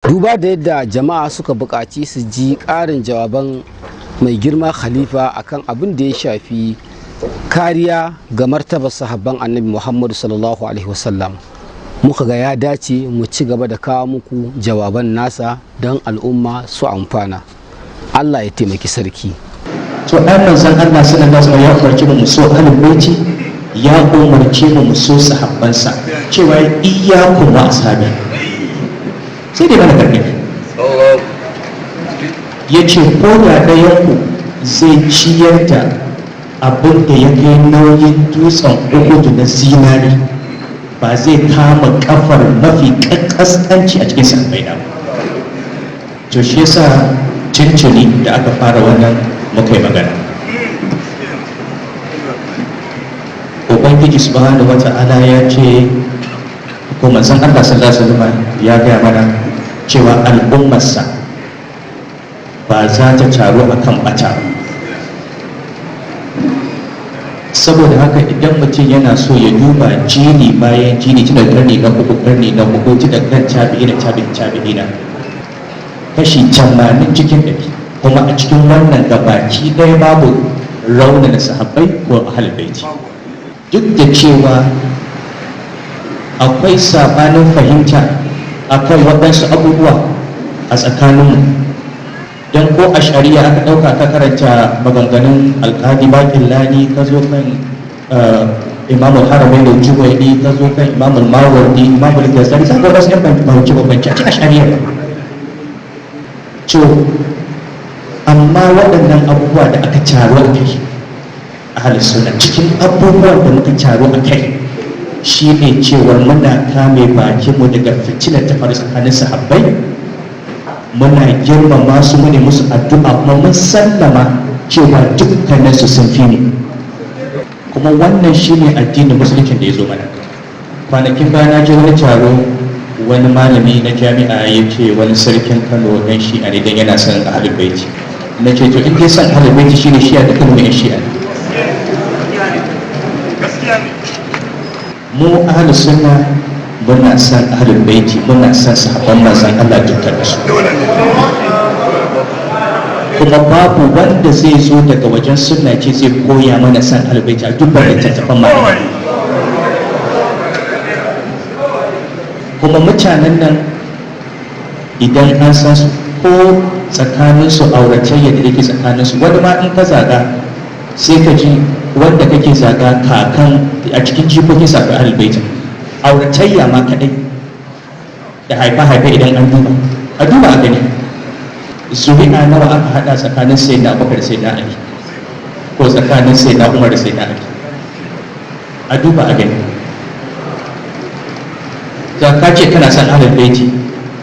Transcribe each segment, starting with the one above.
Duba da yadda jama'a suka buƙaci su ji ƙarin jawaban mai girma khalifa akan abin da ya shafi kariya ga martabar sahabban Annabi Muhammadu sallallahu alaihi wasallam, muka ga ya dace mu ci gaba da kawo muku jawaban nasa don al'umma su amfana. Allah ya taimaki sarki. To, ai manzon Allah sallallahu alaihi wasallam ya umarci mu so ahlul baiti, ya umarce mu mu so sahabbansa, cewa iyyakum wa ashabi. Sai dai mana gargaɗi, ya ce ko da ɗayanku zai ciyar da abin da ya kai nauyin dutsen Uhudu na zinari, ba zai kama kafar mafi ƙasƙanci a cikin sahabbai na. To, shi yasa cincini da aka fara wannan muka yi magana. Ubangiji subhanahu wata'ala ya ce, ko manzon Allah sallallahu alaihi wasallam ya gaya mana cewa al'ummarsa ba za ta taru akan bata. Saboda haka, idan mutum yana so ya duba jini bayan jini, tun da karni na uku, karni na hudu, tun da kan tabi'ina, tabi'in tabi'ina, kashi 80%, kuma a cikin wannan gabaki ɗaya babu raunana sahabbai ko ahlul baiti, duk da cewa akwai sabanin fahimta akan waɗansu abubuwa a tsakaninmu. Don ko a shari'a aka ɗauka, ka karanta maganganun Alƙadi Baƙillani, ka zo kan Imamul Haramain da Juwaini, ka zo kan Imamul Mawardi, Imamul Gazali, za ka wasu yan bambance bambance a cikin shari'a. To, amma waɗannan abubuwa da aka taru a kai, ahlus sunna, cikin abubuwan da muka taru a kai shi ne cewar muna kame bakinmu daga fitinar ta faru tsakanin sahabbai, muna girmama su, mune musu addu'a, kuma mun sallama cewa dukkaninsu sun fi mu. Kuma wannan shi ne addinin Musulunci da ya zo mana. Kwanakin baya na je wani taro, wani malami na jami'a ya ce wani sarkin Kano dan Shi'a ne dan yana son ahlul baiti. Na ce, to, in dai son ahlul baiti shine Shi'a, dukkan mu yan Shi'a ne. Mu ahlus sunna muna son ahlul baiti, muna son sahabban manzon Allah dukkan su, kuma babu wanda zai zo daga wajen sunna ce zai koya mana son ahlul baiti a dukkan littattafan malamai. Kuma mutanen nan, idan an san su, ko tsakanin su auratayya da yake tsakanin su, wani ma in ka zaga sai ka ji wanda kake zaga kakan a cikin jikokin sa akwai ahlul baitin. Auratayya ma kadai da haifa-haifa, idan an duba, a duba a gani zuri'a nawa aka hada tsakanin Sayyidina Abubakar da Sayyidina Ali, ko tsakanin Sayyidina Umar da Sayyidina Ali, a duba a gani. Za ka ce kana son ahlul baiti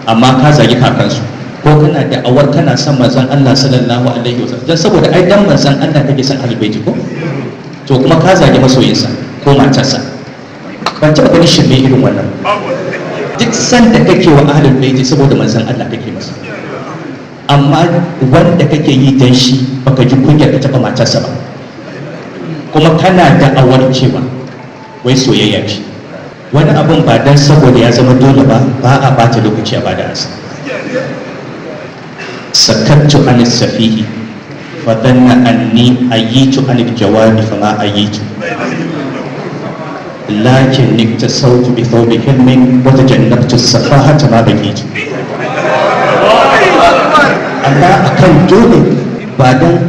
amma ka zagi kakansu, ko kana da awar kana son manzon Allah sallallahu alaihi wasallam, dan saboda ai dan manzon Allah kake son ahlul baiti, ko to kuma ka zagi masoyinsa ko matarsa. Ban taɓa ganin shirme irin wannan. Duk sanda kake wa ahlul baiti, saboda manzon Allah kake masa, amma wanda kake yi dan shi baka ji kunyar ka taɓa matarsa ba, kuma kana da awar cewa wai soyayya ce. Wani abun ba dan saboda ya zama dole ba, ba a bata lokaci a bada ansa. Sakattu an safihi fa dhanna anni ayitu an jawabi fama ayitu, lakin iktasawtu bi thawbi hilmin wa tajannabtu safahata ma baqitu. Amma akan dole, ba dan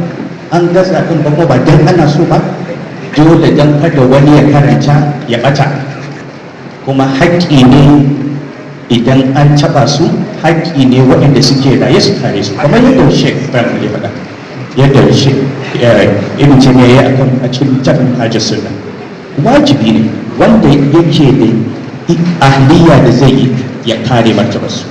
an gaza din ba, kuma ba dan ana so ba, dole dan kada wani ya karanta ya bata. Kuma haƙƙi ne idan an taɓa su, haƙƙi ne waɗanda suke raye su kare su, kamar yadda Sheikh Ibrahim ya faɗa, yadda Sheikh Ibn Taymiyyah ya akan a cikin littafin Hajjar Sunna. Wajibi ne wanda yake da ahliya da zai yi ya kare martabarsu.